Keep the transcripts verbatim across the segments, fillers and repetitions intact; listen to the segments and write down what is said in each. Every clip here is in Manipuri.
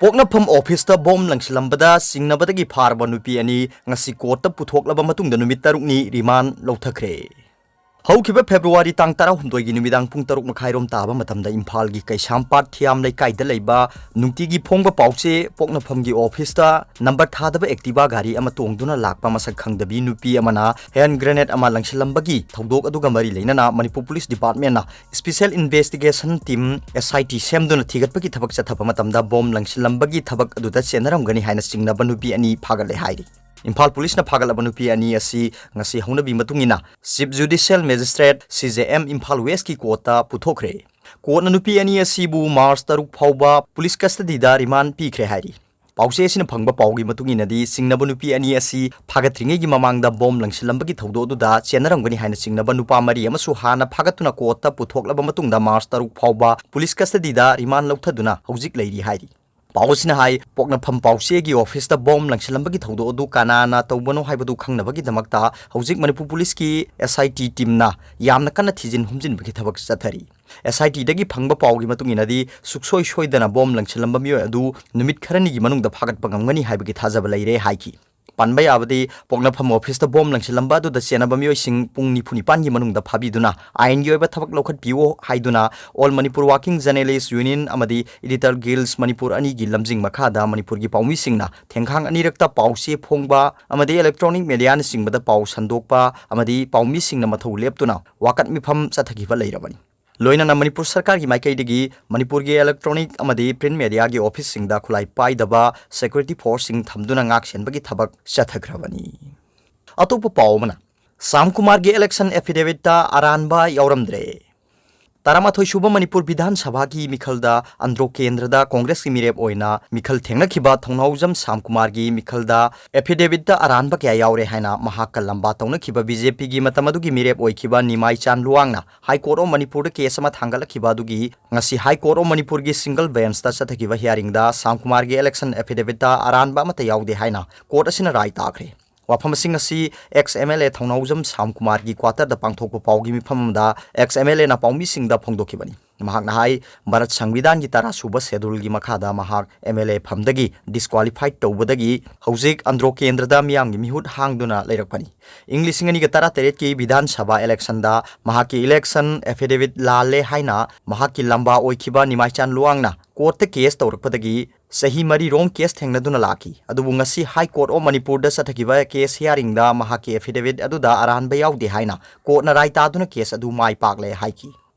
ꯄꯣꯛꯅꯐꯝ ꯑꯣꯐꯤꯁꯇ ꯕꯣꯝ ꯂꯪꯁꯤꯜꯂꯝꯕꯗ ꯆꯤꯡꯅꯕꯗꯒꯤ ꯐꯥꯔꯕ ꯅꯨꯄꯤ ꯑꯅꯤ ꯉꯁꯤ ꯀꯣꯔꯠꯇ ꯄꯨꯊꯣꯛꯂꯕ ꯃꯇꯨꯡꯗ ꯅꯨꯃꯤꯠ ꯇꯔꯨꯛꯅꯤ ꯔꯤꯃꯥꯟ ꯂꯧꯊꯈ꯭ꯔꯦ꯫ ꯍꯧꯈꯤꯕ ꯐꯦꯕ꯭ꯔꯨꯋꯥꯔꯤ ꯇꯥꯡ ꯇꯔꯥꯍꯨꯝꯗꯣꯏꯒꯤ ꯅꯨꯃꯤꯗꯥꯡ ꯄꯨꯡ ꯇꯔꯨꯛ ꯃꯈꯥꯏꯔꯣꯝ ꯇꯥꯕ ꯃꯇꯝꯗ ꯏꯝꯐꯥꯜꯒꯤ ꯀꯩꯁꯥꯝꯄꯥꯠ ꯊꯤꯌꯥꯝ ꯂꯩꯀꯥꯏꯗ ꯂꯩꯕ ꯅꯨꯡꯇꯤꯒꯤ ꯐꯣꯡꯕ ꯄꯥꯎꯆꯦ ꯄꯣꯛꯅꯐꯝꯒꯤ ꯑꯣꯐꯤꯁꯇ ꯅꯝꯕꯔ ꯊꯥꯗꯕ ꯑꯦꯛꯇꯤꯚꯥ ꯒꯥꯔꯤ ꯑꯃ ꯇꯣꯡꯗꯨꯅ ꯂꯥꯛꯄ ꯃꯁꯛ ꯈꯪꯗꯕꯤ ꯅꯨꯄꯤ ꯑꯃꯅ ꯍꯦꯟ ꯒ꯭ꯔꯦꯅꯦꯗ ꯑꯃ ꯂꯪꯁꯤꯜꯂꯝꯕꯒꯤ ꯊꯧꯗꯣꯛ ꯑꯗꯨꯒ ꯃꯔꯤ ꯂꯩꯅꯅ ꯃꯅꯤꯄꯨꯔ ꯄꯨꯂꯤꯁ ꯗꯤꯄꯥꯔꯠꯃꯦꯟꯅ ꯁ꯭ꯄꯦꯁꯦꯜ ꯏꯟꯚꯦꯁꯇꯤꯒꯦꯁꯟ ꯇꯤꯝ, SIT, ꯁꯦꯝꯗꯨꯅ ꯊꯤꯒꯠꯄꯒꯤ ꯊꯕꯛ ꯆꯠꯊꯕ ꯃꯇꯝꯗ ꯕꯣꯝ ꯂꯪꯁꯤꯜꯂꯝꯕꯒꯤ ꯊꯕꯛ ꯑꯗꯨꯗ ꯆꯦꯟꯅꯔꯝꯒꯅꯤ ꯍꯥꯏꯅ ꯆꯤꯡꯅꯕ ꯅꯨꯄꯤ ꯑꯅꯤ ꯐꯥꯒꯠꯂꯦ ꯍꯥꯏꯔꯤ꯫ ꯏꯝꯐꯥꯜ ꯄꯨꯂꯤꯁꯅ ꯐꯥꯒꯠꯂꯕ ꯅꯨꯄꯤ ꯑꯅꯤ ꯑꯁꯤ ꯉꯁꯤ ꯍꯧꯅꯕꯤ ꯃꯇꯨꯡ ꯏꯟꯅ ꯆꯤꯐ ꯖꯨꯗꯤꯁꯤꯌꯦꯜ ꯃꯦꯖꯤꯁꯇ꯭ꯔꯦꯠ, CJM, ꯏꯝꯐꯥꯜ ꯋꯦꯁꯀꯤ ꯀꯣꯔꯠꯇ ꯄꯨꯊꯣꯛꯈ꯭ꯔꯦ꯫ ꯀꯣꯔꯠꯅ ꯅꯨꯄꯤ ꯑꯅꯤ ꯑꯁꯤꯕꯨ ꯃꯥꯔꯆ ꯇꯔꯨꯛ ꯐꯥꯎꯕ ꯄꯨꯂꯤꯁ ꯀꯁꯇꯗꯤꯗ ꯔꯤꯃꯥꯟ ꯄꯤꯈ꯭ꯔꯦ ꯍꯥꯏꯔꯤ꯫ ꯄꯥꯎꯆꯦ ꯑꯁꯤꯅ ꯐꯪꯕ ꯄꯥꯎꯒꯤ ꯃꯇꯨꯡ ꯏꯟꯅꯗꯤ, ꯆꯤꯡꯅꯕ ꯅꯨꯄꯤ ꯑꯅꯤ ꯑꯁꯤ ꯐꯥꯒꯠꯇ꯭ꯔꯤꯉꯩꯒꯤ ꯃꯃꯥꯡꯗ ꯕꯣꯝ ꯂꯪꯁꯤꯜꯂꯝꯕꯒꯤ ꯊꯧꯗꯣꯛ ꯑꯗꯨꯗ ꯆꯦꯟꯅꯔꯝꯒꯅꯤ ꯍꯥꯏꯅ ꯆꯤꯡꯅꯕ ꯅꯨꯄꯥ ꯃꯔꯤ ꯑꯃꯁꯨ ꯍꯥꯟꯅ ꯐꯥꯒꯠꯇꯨꯅ ꯀꯣꯔꯠꯇ ꯄꯨꯊꯣꯛꯂꯕ ꯃꯇꯨꯡꯗ ꯃꯥꯔꯆ ꯇꯔꯨꯛ ꯐꯥꯎꯕ ꯄꯨꯂꯤꯁ ꯀꯁꯇꯗꯤꯗ ꯔꯤꯃꯥꯟ ꯂꯧꯊꯗꯨꯅ ꯍꯧꯖꯤꯛ ꯂꯩꯔꯤ ꯍꯥꯏꯔꯤ꯫ ꯄꯥꯎ ꯑꯁꯤꯅ ꯍꯥꯏ, ꯄꯣꯛꯅꯐꯝ ꯄꯥꯎꯆꯦꯒꯤ ꯑꯣꯐꯤꯁꯇ ꯕꯣꯝ ꯂꯪꯁꯤꯜꯂꯝꯕꯒꯤ ꯊꯧꯗꯣꯛ ꯑꯗꯨ ꯀꯅꯥꯅ ꯇꯧꯕꯅꯣ ꯍꯥꯏꯕꯗꯨ ꯈꯪꯅꯕꯒꯤꯗꯃꯛꯇ ꯍꯧꯖꯤꯛ ꯃꯅꯤꯄꯨꯔ ꯄꯨꯂꯤꯁꯀꯤ SIT ꯇꯤꯝꯅ ꯌꯥꯝꯅ ꯀꯟꯅ ꯊꯤꯖꯤꯟ ꯍꯨꯝꯖꯤꯟꯕꯒꯤ ꯊꯕꯛ ꯆꯠꯊꯔꯤ꯫ SITꯗꯒꯤ ꯐꯪꯕ ꯄꯥꯎꯒꯤ ꯃꯇꯨꯡ ꯏꯟꯅꯗꯤ, ꯁꯨꯛꯁꯣꯏ ꯁꯣꯏꯗꯅ ꯕꯣꯝ ꯂꯪꯁꯤꯜꯂꯝꯕ ꯃꯤꯑꯣꯏ ꯑꯗꯨ ꯅꯨꯃꯤꯠ ꯈꯔꯅꯤꯒꯤ ꯃꯅꯨꯡꯗ ꯐꯥꯒꯠꯄ ꯉꯝꯒꯅꯤ ꯍꯥꯏꯕꯒꯤ ꯊꯥꯖꯕ ꯂꯩꯔꯦ ꯍꯥꯏꯈꯤ꯫ ꯄꯟꯕ ꯌꯥꯕꯗꯤ, ꯄꯣꯛꯅꯐꯝ ꯑꯣꯐꯤꯁꯇ ꯕꯣꯝ ꯂꯪꯁꯤꯜꯂꯝꯕ ꯑꯗꯨꯗ ꯆꯦꯟꯅꯕ ꯃꯤꯑꯣꯏꯁꯤꯡ ꯄꯨꯡ ꯅꯤꯐꯨ ꯅꯤꯄꯥꯟꯒꯤ ꯃꯅꯨꯡꯗ ꯐꯥꯕꯤꯗꯨꯅ ꯑꯥꯏꯟꯒꯤ ꯑꯣꯏꯕ ꯊꯕꯛ ꯂꯧꯈꯠꯄꯤꯌꯨ ꯍꯥꯏꯗꯨꯅ All Manipur Working Journalist Union ꯑꯃꯗꯤ Editor Guilds Manipur ꯑꯅꯤꯒꯤ ꯂꯝꯖꯤꯡ ꯃꯈꯥꯗ ꯃꯅꯤꯄꯨꯔꯒꯤ ꯄꯥꯎꯃꯤꯁꯤꯡꯅ ꯊꯦꯡꯈꯥꯡ ꯑꯅꯤꯔꯛꯇ ꯄꯥꯎ ꯆꯦ ꯐꯣꯡꯕ ꯑꯃꯗꯤ electronic mediaꯅꯆꯤꯡꯕꯗ ꯄꯥꯎ ꯁꯟꯗꯣꯛꯄ ꯑꯃꯗꯤ ꯄꯥꯎꯃꯤꯁꯤꯡꯅ ꯃꯊꯧ ꯂꯦꯞꯇꯨꯅ ꯋꯥꯀꯠ ꯃꯤꯐꯝ ꯆꯠꯊꯈꯤꯕ ꯂꯩꯔꯕꯅꯤ꯫ ꯂꯣꯏꯅꯅ ꯃꯅꯤꯄꯨꯔ ꯁꯔꯀꯥꯔꯒꯤ ꯃꯥꯏꯀꯩꯗꯒꯤ ꯃꯅꯤꯄꯨꯔꯒꯤ electronic ꯑꯃꯗꯤ print mediaꯒꯤ ꯑꯣꯐꯤꯁꯁꯤꯡꯗ ꯈꯨꯠꯂꯥꯏ ꯄꯥꯏꯗꯕ security forceꯁꯤꯡ ꯊꯝꯗꯨꯅ ꯉꯥꯛ ꯁꯦꯟꯕꯒꯤ ꯊꯕꯛ ꯆꯠꯊꯈ꯭ꯔꯕꯅꯤ꯫ ꯑꯇꯣꯞꯄ ꯄꯥꯎ ꯑꯃꯅ, ꯁ꯭ꯌꯥꯝ ꯀꯨꯃꯥꯔꯒꯤ election affidavitꯇ ꯑꯔꯥꯟꯕ ꯌꯥꯎꯔꯝꯗ꯭ꯔꯦ꯫ ꯇꯔꯥꯃꯥꯊꯣꯏ ꯁꯨꯕ ꯃꯅꯤꯄꯨꯔ ꯕꯤꯙꯥꯟ ꯁꯚꯥꯒꯤ ꯃꯤꯈꯜꯗ ꯑꯟꯗ꯭ꯔꯣ ꯀꯦꯟꯗ꯭ꯔꯗ ꯀꯣꯡꯒ꯭ꯔꯦꯁꯀꯤ ꯃꯤꯔꯦꯞ ꯑꯣꯏꯅ ꯃꯤꯈꯜ ꯊꯦꯡꯅꯈꯤꯕ ꯊꯧꯅꯥꯎꯖꯝ ꯁ꯭ꯌꯥꯝ ꯀꯨꯃꯥꯔꯒꯤ ꯃꯤꯈꯜꯗ affidavitꯇ ꯑꯔꯥꯟꯕ ꯀꯌꯥ ꯌꯥꯎꯔꯦ ꯍꯥꯏꯅ ꯃꯍꯥꯛꯀ ꯂꯝꯕꯥ ꯇꯧꯅꯈꯤꯕ BJPꯒꯤ ꯃꯇꯝ ꯑꯗꯨꯒꯤ ꯃꯤꯔꯦꯞ ꯑꯣꯏꯈꯤꯕ ꯅꯤꯃꯥꯏ ꯆꯥꯟ ꯂꯨꯋꯥꯡꯅ High Court of ꯃꯅꯤꯄꯨꯔꯗ case ꯑꯃ ꯊꯥꯡꯒꯠꯂꯛꯈꯤꯕ ꯑꯗꯨꯒꯤ ꯉꯁꯤ High Court of ꯃꯅꯤꯄꯨꯔꯒꯤ single benchꯇ ꯆꯠꯊꯈꯤꯕ hearingꯗ ꯁ꯭ꯌꯥꯝ ꯀꯨꯃꯥꯔꯒꯤ election affidavitꯇ ꯑꯔꯥꯟꯕ ꯑꯃꯠꯇ ꯌꯥꯎꯗꯦ ꯍꯥꯏꯅ court ꯑꯁꯤꯅ ꯔꯥꯏ ꯇꯥꯈ꯭ꯔꯦ꯫ ꯋꯥꯐꯝ ꯑꯁꯤ ꯉꯁꯤ ex MLA ꯊꯧꯅꯥꯎꯖꯝ ꯁ꯭ꯌꯥꯝ ꯀꯨꯃꯥꯔꯒꯤ quarterꯗ ꯄꯥꯡꯊꯣꯛꯄ ꯄꯥꯎꯒꯤ ꯃꯤꯐꯝ ꯑꯃꯗ ex MLAꯅ ꯄꯥꯎꯃꯤꯁꯤꯡꯗ ꯐꯣꯡꯗꯣꯛꯈꯤꯕꯅꯤ꯫ ꯃꯍꯥꯛꯅ ꯍꯥꯏ, ꯚꯥꯔꯠ ꯁꯪꯕꯤꯙꯥꯟꯒꯤ ꯇꯔꯥ ꯁꯨꯕ ꯁꯦꯗꯨꯜꯒꯤ ꯃꯈꯥꯗ ꯃꯍꯥꯛ MLA ꯐꯝꯗꯒꯤ disqualified ꯇꯧꯕꯗꯒꯤ ꯍꯧꯖꯤꯛ ꯑꯟꯗ꯭ꯔꯣ ꯀꯦꯟꯗ꯭ꯔꯗ ꯃꯤꯌꯥꯝꯒꯤ ꯃꯤꯍꯨꯠ ꯍꯥꯡꯗꯨꯅ ꯂꯩꯔꯛꯄꯅꯤ꯫ ꯏꯪ ꯂꯤꯁꯤꯡ ꯑꯅꯤꯒ ꯇꯔꯥꯇꯔꯦꯠꯀꯤ ꯕꯤꯙꯥꯟ ꯁꯚꯥ election ꯗ ꯃꯍꯥꯛꯀꯤ election affidavit ꯂꯥꯜꯂꯦ ꯍꯥꯏꯅ ꯃꯍꯥꯛꯀꯤ ꯂꯝꯕꯥ ꯑꯣꯏꯈꯤꯕ ꯅꯤꯃꯥꯏꯆꯥꯟ ꯂꯨꯋꯥꯡꯅ court ꯇ case ꯇꯧꯔꯛꯄꯗꯒꯤ ꯆꯍꯤ ꯃꯔꯤ ꯔꯣꯝ case ꯊꯦꯡꯅꯗꯨꯅ ꯂꯥꯛꯈꯤ꯫ ꯑꯗꯨꯕꯨ ꯉꯁꯤ High Court of ꯃꯅꯤꯄꯨꯔꯗ ꯆꯠꯊꯈꯤꯕ case hearing ꯗ ꯃꯍꯥꯛꯀꯤ affidavit ꯑꯗꯨꯗ ꯑꯔꯥꯟꯕ ꯌꯥꯎꯗꯦ ꯍꯥꯏꯅ court ꯅ ꯔꯥꯏ ꯇꯥꯗꯨꯅ case ꯑꯗꯨ ꯃꯥꯏ ꯄꯥꯛꯂꯦ ꯍꯥꯏꯈꯤ꯫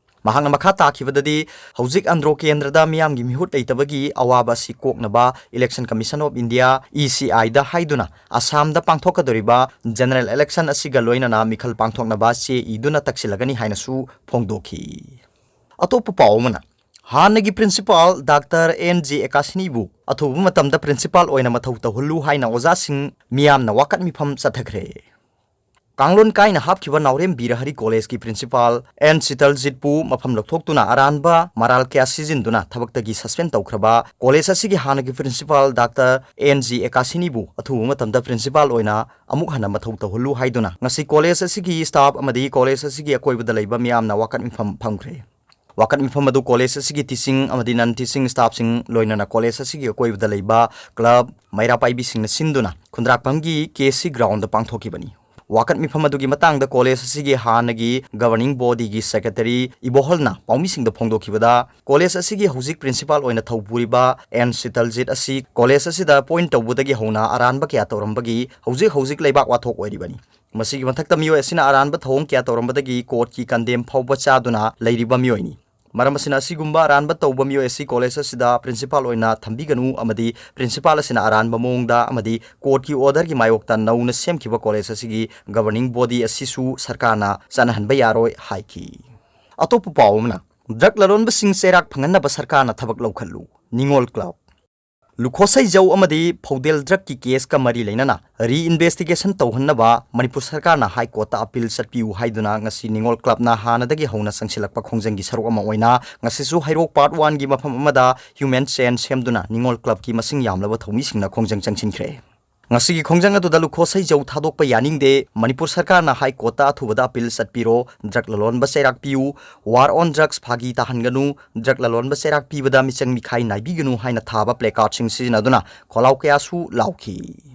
ꯃꯍꯥꯛꯅ ꯃꯈꯥ ꯇꯥꯈꯤꯕꯗꯗꯤ, ꯍꯧꯖꯤꯛ ꯑꯟꯗ꯭ꯔꯣ ꯀꯦꯟꯗ꯭ꯔꯗ ꯃꯤꯌꯥꯝꯒꯤ ꯃꯤꯍꯨꯠ ꯂꯩꯇꯕꯒꯤ ꯑꯋꯥꯕ ꯑꯁꯤ ꯀꯣꯛꯅꯕ Election Commission of India, ECI ꯗ ꯍꯥꯏꯗꯨꯅ ꯑꯁꯥꯝꯗ ꯄꯥꯡꯊꯣꯛꯀꯗꯧꯔꯤꯕ general election ꯑꯁꯤꯒ ꯂꯣꯏꯅꯅ ꯃꯤꯈꯜ ꯄꯥꯡꯊꯣꯛꯅꯕ ꯆꯦ ꯏꯗꯨꯅ ꯇꯛꯁꯤꯜꯂꯒꯅꯤ ꯍꯥꯏꯅꯁꯨ ꯐꯣꯡꯗꯣꯛꯈꯤ꯫ ꯑꯇꯣꯞꯄ ꯄꯥꯎ ꯑꯃꯅ, ꯍꯥꯟꯅꯒꯤ principal Doctor N G ꯑꯦꯀꯥꯁꯤꯅꯤꯕꯨ ꯑꯊꯨꯕ ꯃꯇꯝꯗ principal ꯑꯣꯏꯅ ꯃꯊꯧ ꯇꯧꯍꯜꯂꯨ ꯍꯥꯏꯅ ꯑꯣꯖꯥꯁꯤꯡ ꯃꯤꯌꯥꯝꯅ ꯋꯥꯀꯠ ꯃꯤꯐꯝ ꯆꯠꯊꯈ꯭ꯔꯦ꯫ ꯀꯥꯡꯂꯣꯟ ꯀꯥꯏꯅ ꯍꯥꯞꯈꯤꯕ ꯅꯥꯎꯔꯦꯝ ꯕꯤꯔ ꯍꯔꯤ College ꯀꯤ principal N ꯁꯤꯇꯜꯖꯤꯠꯄꯨ ꯃꯐꯝ ꯂꯧꯊꯣꯛꯇꯨꯅ ꯑꯔꯥꯟꯕ ꯃꯔꯥꯜ ꯀꯌꯥ ꯁꯤꯖꯤꯟꯗꯨꯅ ꯊꯕꯛꯇꯒꯤ suspend ꯇꯧꯈ꯭ꯔꯕ college ꯑꯁꯤꯒꯤ ꯍꯥꯟꯅꯒꯤ principal Doctor N G ꯑꯦꯀꯥꯁꯤꯅꯤꯕꯨ ꯑꯊꯨꯕ ꯃꯇꯝꯗ principal ꯑꯣꯏꯅ ꯑꯃꯨꯛ ꯍꯟꯅ ꯃꯊꯧ ꯇꯧꯍꯜꯂꯨ ꯍꯥꯏꯗꯨꯅ ꯉꯁꯤ college ꯑꯁꯤꯒꯤ staff ꯑꯃꯗꯤ college ꯑꯁꯤꯒꯤ ꯑꯀꯣꯏꯕꯗ ꯂꯩꯕ ꯃꯤꯌꯥꯝꯅ ꯋꯥꯀꯠ ꯃꯤꯐꯝ ꯐꯝꯈ꯭ꯔꯦ꯫ ꯋꯥꯀꯠ ꯃꯤꯐꯝ ꯑꯗꯨ college ꯑꯁꯤꯒꯤ teaching ꯑꯃꯗꯤ non teaching staff ꯁꯤꯡ, ꯂꯣꯏꯅꯅ college ꯑꯁꯤꯒꯤ ꯑꯀꯣꯏꯕꯗ ꯂꯩꯕ club, ꯃꯩꯔꯥ ꯄꯥꯏꯕꯤꯁꯤꯡꯅ ꯁꯤꯟꯗꯨꯅ ꯈꯨꯟꯗ꯭ꯔꯥꯛꯄꯝꯒꯤ KC ground ꯗ ꯄꯥꯡꯊꯣꯛꯈꯤꯕꯅꯤ꯫ ꯋꯥꯀꯠ ꯃꯤꯐꯝ ꯑꯗꯨꯒꯤ ꯃꯇꯥꯡꯗ college ꯑꯁꯤꯒꯤ ꯍꯥꯟꯅꯒꯤ governing body ꯒꯤ secretary ꯏꯕꯣꯍꯜꯅ ꯄꯥꯎꯃꯤꯁꯤꯡꯗ ꯐꯣꯡꯗꯣꯛꯈꯤꯕꯗ, college ꯑꯁꯤꯒꯤ ꯍꯧꯖꯤꯛ principal ꯑꯣꯏꯅ ꯊꯧꯄꯨꯔꯤꯕ N ꯁꯤꯇꯜꯖꯤꯠ ꯑꯁꯤ college ꯑꯁꯤꯗ appoint ꯇꯧꯕꯗꯒꯤ ꯍꯧꯅ ꯑꯔꯥꯟꯕ ꯀꯌꯥ ꯇꯧꯔꯝꯕꯒꯤ ꯍꯧꯖꯤꯛ ꯍꯧꯖꯤꯛ ꯂꯩꯕꯥꯛ ꯋꯥꯊꯣꯛ ꯑꯣꯏꯔꯤꯕꯅꯤ꯫ ꯃꯁꯤꯒꯤ ꯃꯊꯛꯇ ꯃꯤꯑꯣꯏ ꯑꯁꯤꯅ ꯑꯔꯥꯟꯕ ꯊꯧꯑꯣꯡ ꯀꯌꯥ ꯇꯧꯔꯝꯕꯗꯒꯤ court ꯀꯤ condemn ꯐꯥꯎꯕ ꯆꯥꯗꯨꯅ ꯂꯩꯔꯤꯕ ꯃꯤꯑꯣꯏꯅꯤ꯫ ꯃꯔꯝ ꯑꯁꯤꯅ ꯑꯁꯤꯒꯨꯝꯕ ꯑꯔꯥꯟꯕ ꯇꯧꯕ ꯃꯤꯑꯣꯏ ꯑꯁꯤ college ꯑꯁꯤꯗ principal ꯑꯣꯏꯅ ꯊꯝꯕꯤꯒꯅꯨ ꯑꯃꯗꯤ principal ꯑꯁꯤꯅ ꯑꯔꯥꯟꯕ ꯃꯑꯣꯡꯗ ꯑꯃꯗꯤ court ꯀꯤ order ꯒꯤ ꯃꯥꯌꯣꯛꯇ ꯅꯧꯅ ꯁꯦꯝꯈꯤꯕ college ꯑꯁꯤꯒꯤ governing body ꯑꯁꯤꯁꯨ ꯁꯔꯀꯥꯔꯅ ꯆꯠꯅꯍꯟꯕ ꯌꯥꯔꯣꯏ ꯍꯥꯏꯈꯤ꯫ ꯑꯇꯣꯞꯄ ꯄꯥꯎ ꯑꯃꯅ, drug ꯂꯂꯣꯟꯕꯁꯤꯡ ꯆꯩꯔꯥꯛ ꯐꯪꯍꯟꯅꯕ ꯁꯔꯀꯥꯔꯅ ꯊꯕꯛ ꯂꯧꯈꯠꯂꯨ, ꯅꯤꯉꯣꯜ club꯫ ꯂꯨꯈꯣꯁꯩꯖꯧ ꯑꯃꯗꯤ ꯐꯧꯗꯦꯜ drug ꯀꯤ case ꯀ ꯃꯔꯤ ꯂꯩꯅꯅ reinvestigation ꯇꯧꯍꯟꯅꯕ ꯃꯅꯤꯄꯨꯔ ꯁꯔꯀꯥꯔꯅ High Court ꯇ appeal ꯆꯠꯄꯤꯌꯨ ꯍꯥꯏꯗꯨꯅ ꯉꯁꯤ ꯅꯤꯉꯣꯜ club ꯅ ꯍꯥꯟꯅꯗꯒꯤ ꯍꯧꯅ ꯆꯪꯁꯤꯜꯂꯛꯄ ꯈꯣꯡꯖꯪꯒꯤ ꯁꯔꯨꯛ ꯑꯃ ꯑꯣꯏꯅ ꯉꯁꯤꯁꯨ ꯍꯩꯔꯣꯛ part one ꯒꯤ ꯃꯐꯝ ꯑꯃꯗ human chain ꯁꯦꯝꯗꯨꯅ ꯅꯤꯉꯣꯜ club ꯀꯤ ꯃꯁꯤꯡ ꯌꯥꯝꯂꯕ ꯊꯧꯃꯤꯁꯤꯡꯅ ꯈꯣꯡꯖꯪ ꯆꯪꯁꯤꯟꯈ꯭ꯔꯦ꯫ ꯉꯁꯤꯒꯤ ꯈꯣꯡꯖꯪ ꯑꯗꯨꯗ ꯂꯨꯈꯣ ꯁꯩꯖꯧ ꯊꯥꯗꯣꯛꯄ ꯌꯥꯅꯤꯡꯗꯦ, ꯃꯅꯤꯄꯨꯔ ꯁꯔꯀꯥꯔꯅ ꯍꯥꯏ ꯀꯣꯔꯠꯇ ꯑꯊꯨꯕꯗ ꯑꯄꯤꯜ ꯆꯠꯄꯤꯔꯣ, ꯗ꯭ꯔꯒ ꯂꯂꯣꯟꯕ ꯆꯩꯔꯥꯛ ꯄꯤꯌꯨ, ꯋꯥꯔ ꯑꯣꯟ ꯗ꯭ꯔꯒꯁ ꯐꯥꯒꯤ ꯇꯥꯍꯟꯒꯅꯨ, ꯗ꯭ꯔꯒ ꯂꯂꯣꯟꯕ ꯆꯩꯔꯥꯛ ꯄꯤꯕꯗ ꯃꯤꯆꯪ ꯃꯤꯈꯥꯏ ꯅꯥꯏꯕꯤꯒꯅꯨ ꯍꯥꯏꯅ ꯊꯥꯕ ꯄ꯭ꯂꯦꯀꯥꯔꯗꯁꯤꯡ ꯁꯤꯖꯤꯟꯅꯗꯨꯅ ꯈꯣꯜꯂꯥꯎ ꯀꯌꯥꯁꯨ ꯂꯥꯎꯈꯤ꯫